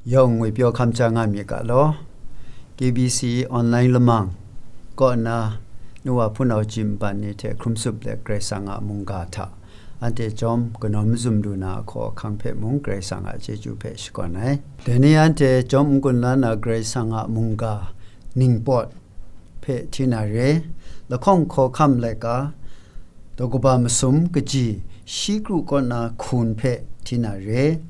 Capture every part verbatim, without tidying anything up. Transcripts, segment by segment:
Yawng ngwi pyaw hkam ja nga mi ga law, K B C online lamang kaw na, nu wa hpunau ji mban ni hte hkrum sup let Karai Kasang a mungga hta, anhte jawm kanawn mazum lu na ahkaw ahkang hpe mung Karai Kasang a chyeju hpe shakawn ai. Dai ni anhte jawm n-gun la na Karai Kasang a mungga ningpawt hpe hti na re, lahkawng hkawhkam laika, daw kaba masum kaji shi kru kaw na hkun hpe hti na re.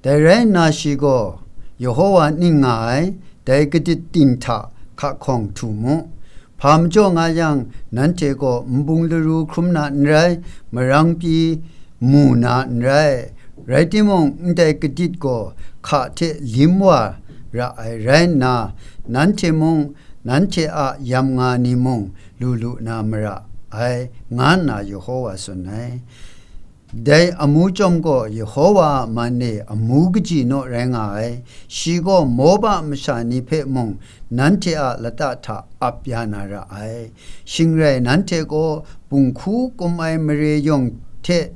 Dai rai nna shi gaw, Yehowa ning nga ai, dai kadit ting hta hka hkawng htu mu. Hpa majaw nga yang, nanhte gaw nbung laru hkrum na n rai, marang pyi mu na n rai. Rai timung, ndai kadit gaw hka hte lim wa ra ai rai nna, nanhte mung, nanhte a yam nga ni mung lu lu na mara ai, nga nna Yehowa tsun ai. Dai amu chyawm gaw Yehowa a man e amu kaji naw rai nga ai. Shi gaw Moba masha ni hpe mung nanhte a lata hta ap ya na ra ai. Shing rai nanhte gaw bunghku kum ai mare yawng hte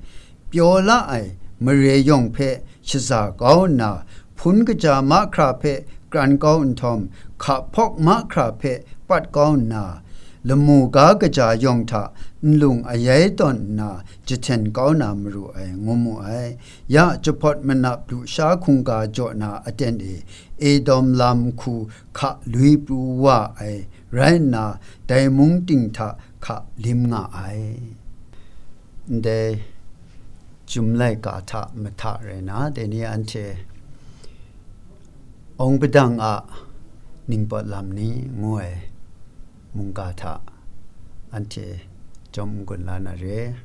pyaw la ai mare yawng hpe shaza kau nna, hpun kaja mahkra hpe kran kau nhtawm, hka hpawk mahkra hpe pat kau nna, lamu ga kaja yawng hta nlung ayai tawn nna jahten kau na maru ai, ngu mu ai. Ya jahpawt manap lusha hkungga jaw na aten e, Edom lam hku hka lui pru wa ai rai nna, dai mung ting hta hka lim nga ai. Ndai Chyum laika hta mahta rai na, dai ni anhte Awng Padang a Ningpawt Lam Ni ngu ai mungga hta anhte jawm n-gun la na re.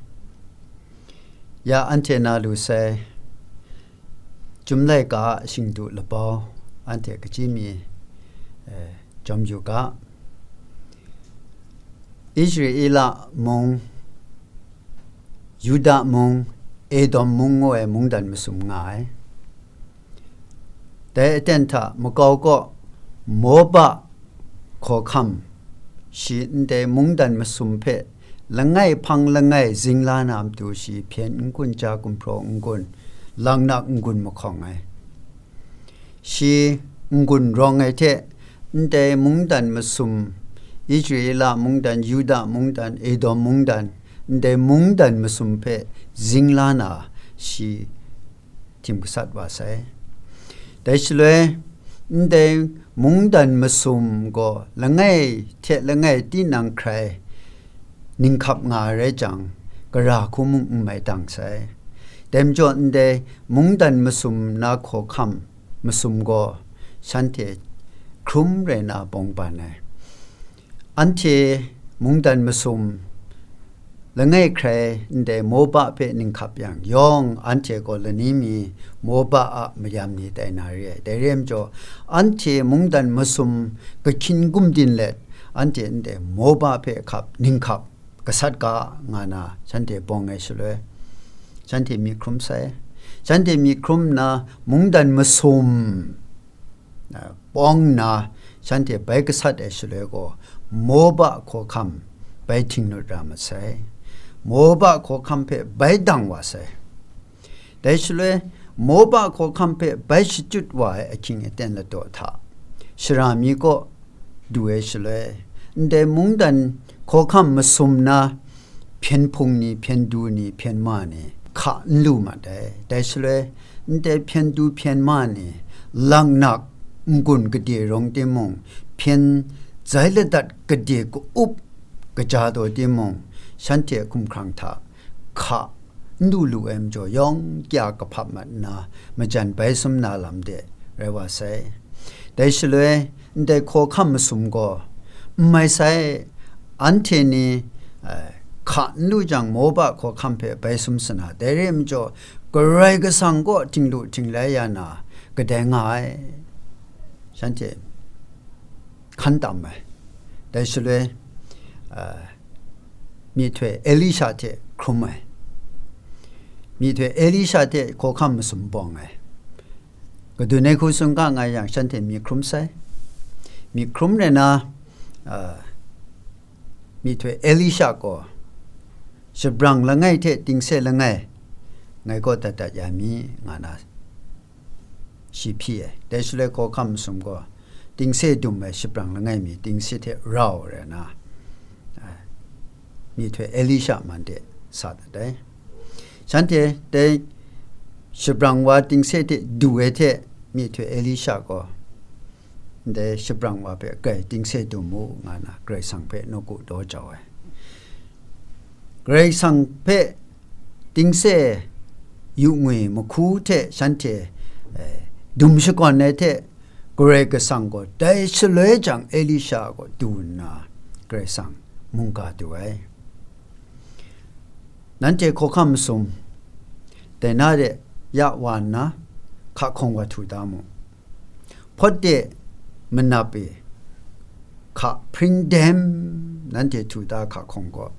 Ya anhte na lu sai, Chyum laika a shingdu labau anhte kaji mi, eh, jawm yu ga. Israela mung, Yuda mung, Edom mung ngu ai mungdan masum nga ai. Dai aten hta makau kaw Moba hkawhkam shi ndai mungdan masum hpe langai hpang langai zing la na matu shi hpyen n-gun, ja gumhpraw n-gun, langnak n-gun mahkawng ai. Shi n-gun rawng ai hte, ndai mungdan masum, Israela mungdan, Yuda mungdan, Edom mungdan, ndai mungdan masum hpe zing la na shi htim gasat wa sai. Dai shaloi, ndai mungdan masum gaw langai hte langai tinang hkrai ninghkap nga ai rai jang, gara hku mung n mai dang sai. Dai majaw ndai mungdan masum na hkawhkam masum gaw shanhte hkrum rai na bawng ban ai. Anhte mungdan masum langai hkrai ndai Moba hpe ninghkap yang, yawng anhte gaw lani mi Moba a mayam ni tai na re ai. Dai re ai majaw, anhte mungdan masum kahkyin gumdin let, anhte ndai Moba hpe hkap, ninghkap gasat ga nga na shanhte bawng ai shaloi, shanhte myit hkrum sai. Shanhte myit hkrum nna, mungdan masum, a, bawng nna, shanhte bai gasat ai shaloi gaw, Moba hkawhkam bai htinglut ra masai. Moba hkawhkam hpe bai dang wa sai. Dai shaloi, Moba hkawhkam hpe bai shachyut wa ai ahkying aten ladaw hta, shara mi kaw du ai shaloi, ndai mungdan hkawhkam masum na hpyen hpung ni, hpyen du ni, hpyen ma ni, hka n lu mat ai. Dai shaloi, ndai hpyen du hpyen ma ni, langnak n-gun gade rawng timung, hpyen zai ladat gade ka-up kaja taw timung, shanhte hkumhkrang hta hka n du lu ai majaw, yawng kya kahpap mat nna, majan bai sum na lam de rai wa sai. Dai shaloi, ndai hkawhkam masum gaw, n mai sai, anhte ni, eh, hka n lu jang, Moba hkawhkam hpe bai sum sana, dai re ai majaw, Karai Kasang kaw htinglu htinglai ya na, kadai nga ai, shanhte hkan tam ai. Dai shaloi, eh, myihtoi Elisha hte hkrum ai. Myihtoi Elisha hte hkawhkam masum bawng ai. Kadun ai hku tsun ga nga yang, shanhte myit hkrum sai. Myit hkrum rai na, a, myihtoi Elisha gaw, shabrang langai hte tingse langai, ngai kaw dat dat ya mi, nga na, shi hpyi ai. Dai shaloi hkawhkam masum gaw, tingse dum ai shabrang langai mi tingse hte rau rai nna, a, myihtoi Elisha man de sa dat ai. Shanhte dai shabrang wa tingse hte du ai hte myihtoi Elisha gaw, ndai shabrang wa hpe grai tingse dum mu, nga na Karai Kasang hpe nawku daw jau ai. Karai Kasang hpe tingse yu ngwi mahku hte shanhte, eh, dum shakawn ai hte, Karai Kasang gaw dai shaloi jang Elisha gaw du nna, Karai Kasang mungga du ai. Nanhte hkawhkam masum, dai na de ya wa nna, hka hkawng wa htu da mu. Hpawt de manap e hka hpring dem, nanhte htu da hka hkawng gaw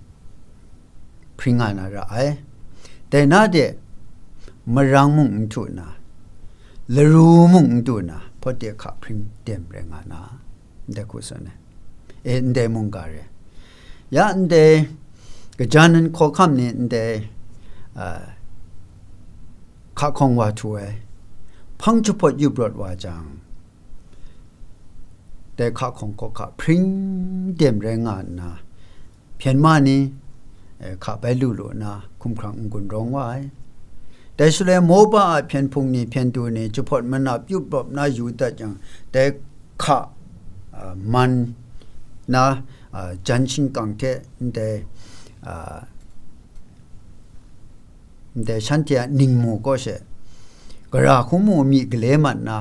hpring nga na ra ai. Dai na de marang mung n htu na, laru mung n du na, hpawt de hka hpring dem rai nga na, ndai hku tsun ai. E, ndai mungga re. Ya ndai kajan hkawhkam ni ndai, a, hka hkawng wa htu ai, hpang jahpawt yup rawt wa jang, dai hka hkawng hkawhka hpring dem rai nga nna, hpyen ma ni, eh, hka bai lu lu nna, hkumhkrang n-gun rawng wa ai. Dai shaloi Moba a hpyen hpung ni, hpyen du ni, jahpawt manap yup rawp na yu dat yang, dai hka, a, man na, a, jan shingkang hte ndai, a, ndai shanhte a ningmu kaw she, gara hku mu myi gale mat nna,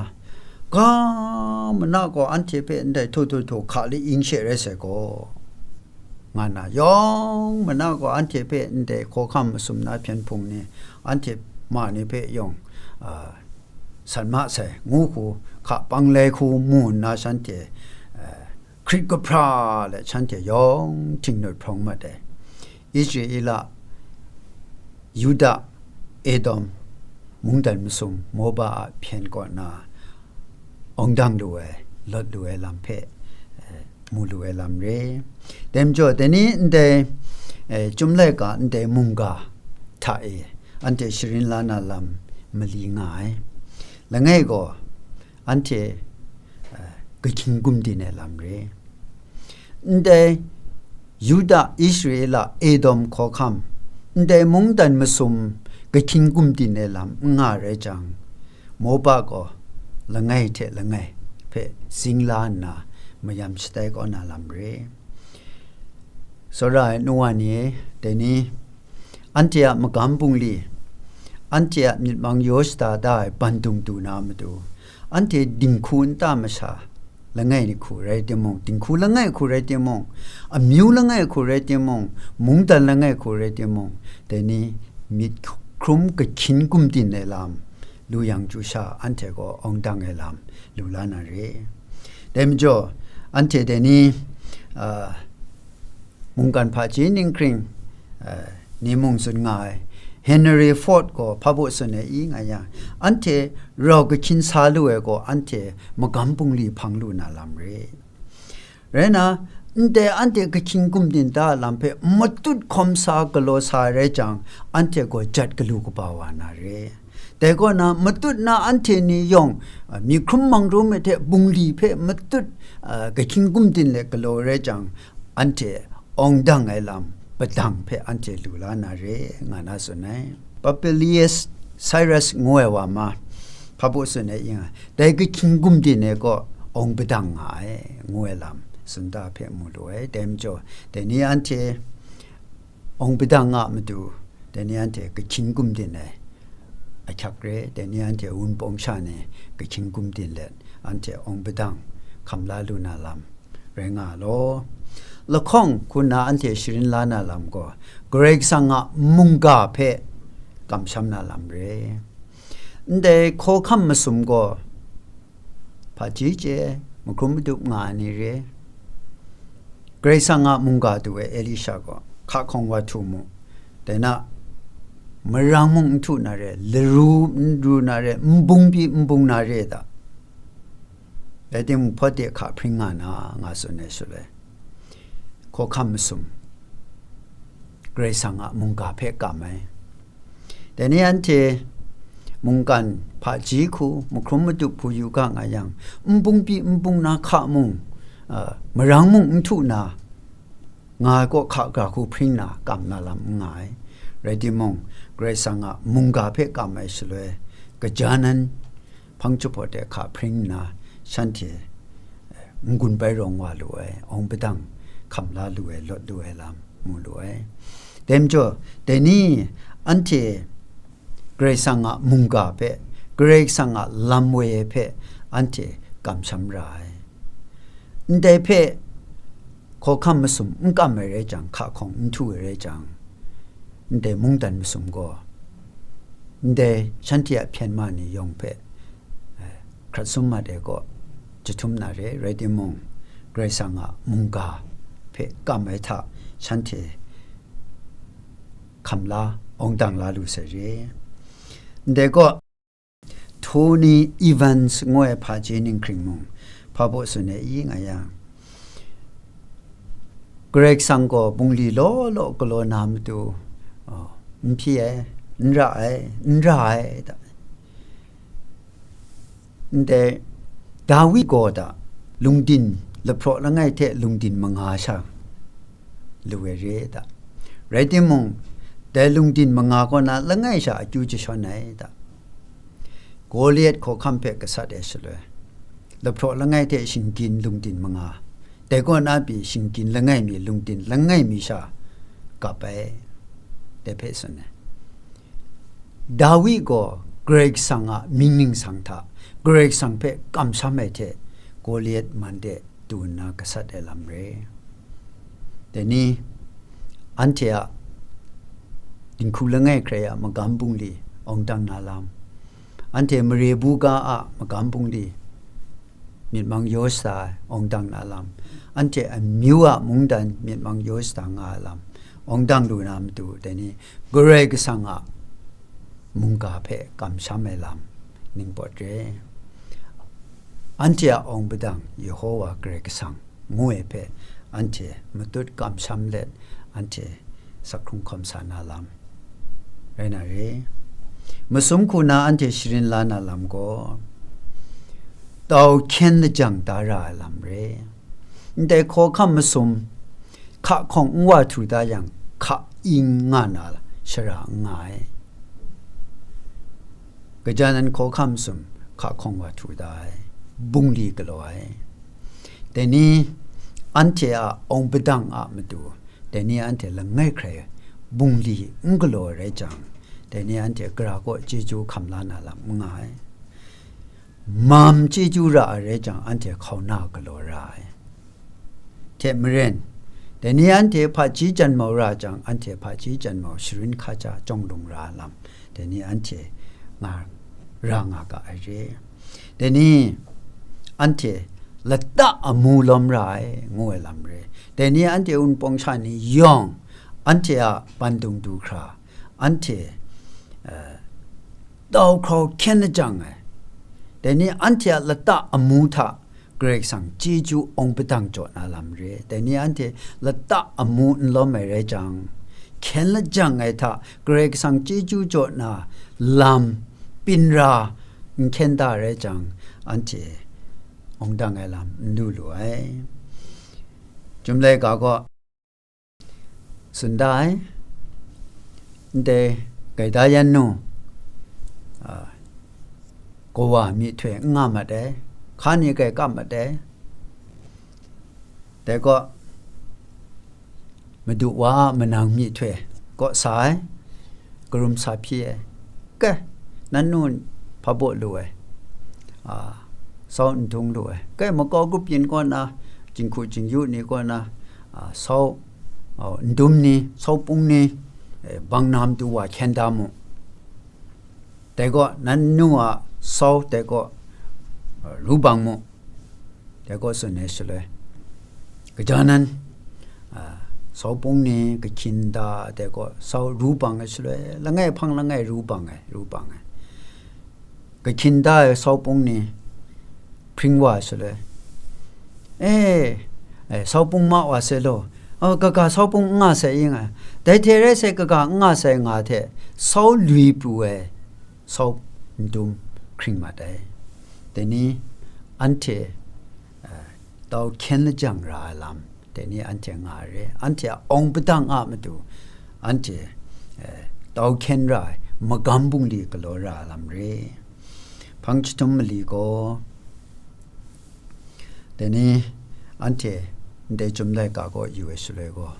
ga mana gaw anhte hpe ndai htaw htaw htaw hka li ing she rai sai gaw, nga na, yawng mana gaw anhte hpe ndai hkawhkam masum na hpyen hpung ni, anhte ma ni hpe yawng, a, san ma sai, ngu hku hka pang lai hku mu nna shanhte, a, hkrit kahpra let shanhte yawng htingnup hprawng mat ai. Israela, Yuda, Edom, mungdan masum, Moba a hpyen kaw na, awng dang lu ai, lawt lu ai lam hpe, eh, mu lu ai lam re. Dai majaw, dai ni ndai, eh, Chyum laika ndai mungga hta e, anhte sharin la na lam mali nga ai. Langai gaw, anhte, eh, kahkying gumdin ai lam re. Ndai Yuda, Israela, Edom hkawhkam, ndai mungdan masum kahkying gumdin ai lam n nga rai jang, Moba gaw langai hte langai hpe zing la nna mayam shatai kau na lam re. Tsawra ai nu wa ni e, dai ni, anhte a magam bungli, anhte a myit mang yaw shada da ai bandung du na matu, anhte dinghku nta masha langai hku rai timung, dinghku langai hku rai timung, amyu langai hku rai timung, mungdan langai hku rai timung, dai ni myit hkrum kahkying gumdin ai lam, lu yang chyu sha anhte gaw awng dang ai lam lu la na re. Dai majaw, anhte dai ni, a, mungkan hpaji ninghkring, a, ni mung tsun nga ai, Henry Ford gaw hpa baw tsun ai i nga yang, anhte rau kahkying sa lu ai gaw, anhte magam bungli hpang lu na lam re. Rai nna, ndai anhte kahkying gumdin da lam hpe matut hkawm sa galaw sa ai rai jang, anhte gaw jat galu kaba wa na re. Dai kaw na, matut na anhte ni yawng, a, myit hkrum mang rum ai hte bungli hpe matut, a, kahkying gumdin let galaw rai jang, anhte awng dang ai lam padang hpe anhte lu la na re, nga na tsun ai. Papilius Cyrus ngu ai wa ma, hpa baw tsun ai i nga, dai kahkying gumdin ai kaw awng padang nga ai, ngu ai lam, tsun da hpe mu lu ai. Dai majaw, dai ni anhte awng padang nga matu, dai ni anhte kahkying gumdin ai ahkyak re, dai ni anhte wunpawng sha ni kahkying gumdin let, anhte awng padang hkam la lu na lam rai nga law. Lahkawng hku nna anhte sharin la na lam gaw, Karai Kasang a mungga hpe kamsham na lam re. Ndai hkawhkam masum gaw, hpaji chye, mahkrum madup nga ai ni re. Karai Kasang a mungga du ai Elisha gaw, hka hkawng wa htu mu, dai na, marang mung n htu na re, laru n ru na re, n bung pyi n bung na re da. Rai timung, hpawt de hka hpring nga na, nga tsun ai shaloi, hkawhkam masum, Karai Kasang a mungga hpe kam ai. Dai ni anhte mungkan hpaji hku, mahkrum matup hku yu ga nga yang, nbung pyi nbung na hka mung, a, marang mung n htu na, nga ai kaw hka gara hku hpring na kam na lam n nga ai. Rai timung, Karai Kasang a mungga hpe kam ai shaloi, kaja nan hpang jahpawt de hka hpring nna, shanhte, eh, n-gun bai rawng wa lu ai, awng padang hkam la lu ai, lawt lu ai lam mu lu ai. Dai majaw, dai ni anhte Karai Kasang a mungga hpe, Karai Kasang a lam woi ai hpe anhte kamsham ra ai. Ndai hpe hkawhkam masum n kam ai rai jang, hka hkawng n htu ai rai jang, ndai mungdan masum gaw, ndai shanhte a hpyen ma ni yawng hpe, eh, hkrat sum mat ai kaw, jahtum na re, rai timung, Karai Kasang a mungga hpe kam ai hta shanhte hkam la, awng dang la lu sai re. Ndai kaw, Tony Evans ngu ai hpaji ninghkring mung, hpa baw tsun ai i nga yang, Karai Kasang gaw bungli law law galaw na matu, oh, n hpyi ai, n ra ai, n ra ai, da. Ndai Dawi gaw da, lungdin lahpraw langai hte lungdin manga sha lu ai re da. Rai timung, dai lungdin manga kaw na langai sha akyu jashawn ai da. Goliat hkawhkam hpe gasat ai shaloi, lahpraw langai hte shinggyim lungdin manga, dai kaw na pyi shinggyim langai mi, lungdin langai mi sha kap ai, dai hpe tsun ai. Dawi gaw Karai Kasang a mying ningsang hta, Karai Kasang hpe kamsham ai hte, Goliat man de du nna gasat ai lam re. Dai ni, anhte a dinghku langai hkrai a magam bungli awng dang na lam, anhte mare buga a magam bungli myit mang yaw shada ai awng dang na lam, anhte amyu a mungdan myit mang yaw shada nga ai lam, awng dang lu na matu, dai ni Karai Kasang a mungga hpe kamsham ai lam ningpawt re. Anhte a awng padang Yehowa Karai Kasang ngu ai hpe anhte matut kamsham let, anhte sak hkrung hkawm sa na lam rai na re. Masum hku na anhte sharin la na lam gaw, tau hkyen lajang da ra ai lam re. Ndai hkawhkam masum hka hkawng n wa htu da yang, hka ing nga na shara n nga ai. Gaja nan hkawhkam masum hka hkawng wa htu da ai, bungli galaw ai. Dai ni anhte a awng padang a matu, dai ni anhte langai hkrai bungli n galaw ai rai jang, dai ni anhte gara kaw chyeju hkam la na lam n nga ai. Mam chyeju ra ai rai jang, anhte hkauna galaw ra ai. Hte maren, dai ni anhte hpaji janmau ra jang, anhte hpaji janmau sharin hkaja jawng lung ra lam, dai ni anhte nga ra nga ga ai re. Dai ni anhte lata amu lawm ra ai, ngu ai lam re. Dai ni anhte wunpawng sha ni yawng, anhte a bandung du hkra, anhte, eh, tau hkrau hkyen lajang ai. Dai ni anhte a lata amu hta Karai Kasang chyeju awng padang jaw na lam re. Dai ni anhte lata amu n lawm ai rai jang, hkyen lajang ai hta Karai Kasang chyeju jaw na lam pyin ra n hkyen da rai jang, anhte awng dang ai lam n lu lu ai. Chyum laika gaw, tsun da ai. Ndai gaida yan nu, a, kawa myihtoi n nga mat ai, hka ni grai kap mat ai. Dai gaw, madu wa a manang myihtoi kaw sa ai, karum sa hpyi ai. Kai, nan nu hpa baw lu ai, a, sau n dung lu ai. Kai, makau grup yin kaw na, jinghku jingyu ni kaw na, a, sau, a, n dum ni, sau pung ni, e, bang na matu wa hkyen da mu. Dai gaw, nan nu a sau dai gaw, a, ru bang mu. Dai gaw tsun ai shaloi, gaja nan, a, sau pung ni, kahkyin da, dai gaw sau ru bang ai shaloi, langai hpang langai ru bang ai, ru bang ai. Kahkyin da ai sau pung ni hpring wa ai shaloi, e, e, sau pung ma wa sai law, a, kaga sau pung n nga sai i nga, dai hte rai sai, kaga n nga sai nga hte, sau lui pru ai, sau n dum hkring mat ai. Dai ni anhte, eh, tau hkyen lajang ra ai lam, dai ni anhte nga ai re. Anhte a awng padang a matu, anhte, eh, tau hkyen ra ai magam bungli galaw ra ai lam re. Hpang jahtum mali gaw, dai ni anhte ndai Chyum laika kaw yu ai shaloi gaw,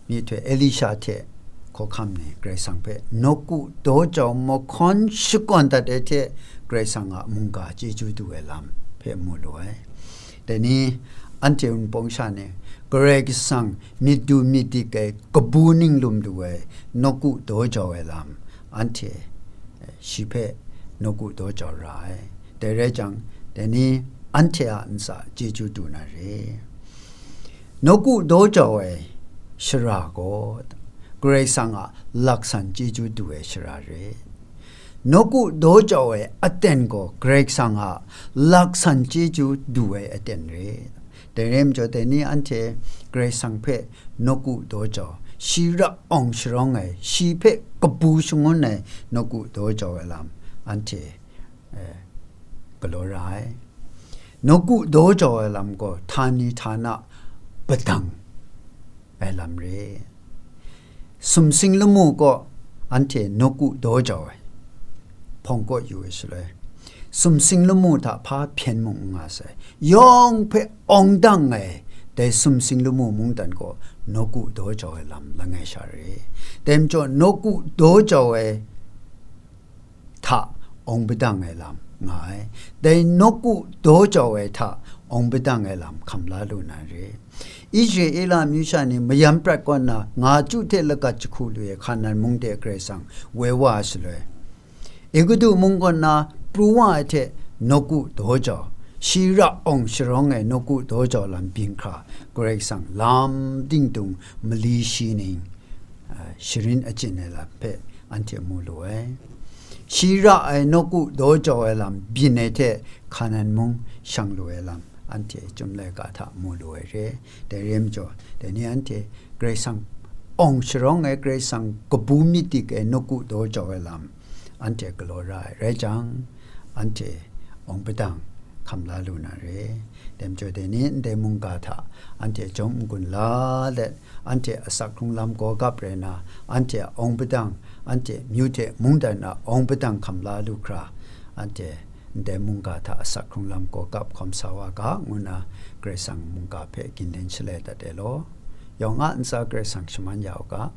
myihtoi Elisha hte hkawhkam ni Karai Kasang hpe nawku daw jau mahkawn shakawn dat ai hte Karai Kasang a mungga chyeju du ai lam hpe mu lu ai. Dai ni anhte Wunpawng sha ni Karai Kasang myit du myit dik ai kabu ninglum lu ai nawku daw jau ai lam, anhte, eh, shi hpe nawku daw jau ra ai. Dai rai jang, dai ni anhte a ntsa chyeju du na re. Nawku daw jau ai shara gaw Karai Kasang a laksan chyeju du ai shara re. Nawku daw jau ai aten gaw Karai Kasang a laksan chyeju du ai aten re. Dai rai majaw, dai ni anhte Karai Kasang hpe nawku daw jau, shi ra awng sharawng ai, shi hpe kabu shangun ai nawku daw jau ai lam, anhte, eh, galaw ra ai. Nawku daw jau ai lam gaw htani htana padang ai lam re. Sumsing lamu gaw anhte nawku daw jau ai, hpawng kaw yu ai shaloi, sumsing lamu hta hpa hpyen mung n nga sai, yawng hpe awng dang ai, dai sumsing lamu mungdan gaw nawku daw jau ai lam langai sha re. Dai majaw, nawku daw jau ai hta awng padang ai lam nga ai. Dai nawku daw jau ai hta awng padang ai lam hkam la lu na re. Israela amyu sha ni mayam prat kaw nna, nga chyu hte lagat jahku lu ai Hkanan mung de Karai Kasang woi wa ai shaloi, Egutu mung kaw nna pru wa ai hte nawku daw jau, shi ra awng sharawng ai nawku daw jau lam byin hkra, Karai Kasang lam dingdung mali shi ning, a, sharin achyin ai lam hpe anhte mu lu ai. Shi ra ai nawku daw jau ai lam byin ai hte Hkanan mung shang lu ai lam anhte Chyum laika hta mu lu ai re. Dai re majaw, dai ni anhte Karai Kasang awng sharawng ai, Karai Kasang kabu myit dik ai nawku daw jau ai lam anhte galaw ra ai rai jang, anhte awng padang hkam la lu na re. Dai majaw, dai ni ndai mungga hta anhte jawm n-gun la let, anhte asak hkrung lam gaw gap rai na, anhte a awng padang, anhte myu hte mungdan a awng padang hkam la lu hkra, anhte ndai mungga hta asak hkrung lam gaw gap hkawm sa wa ga, ngu nna Karai Kasang mungga hpe ginlen shalai dat ai law. Yawng a ntsa Karai Kasang shaman ya u ga.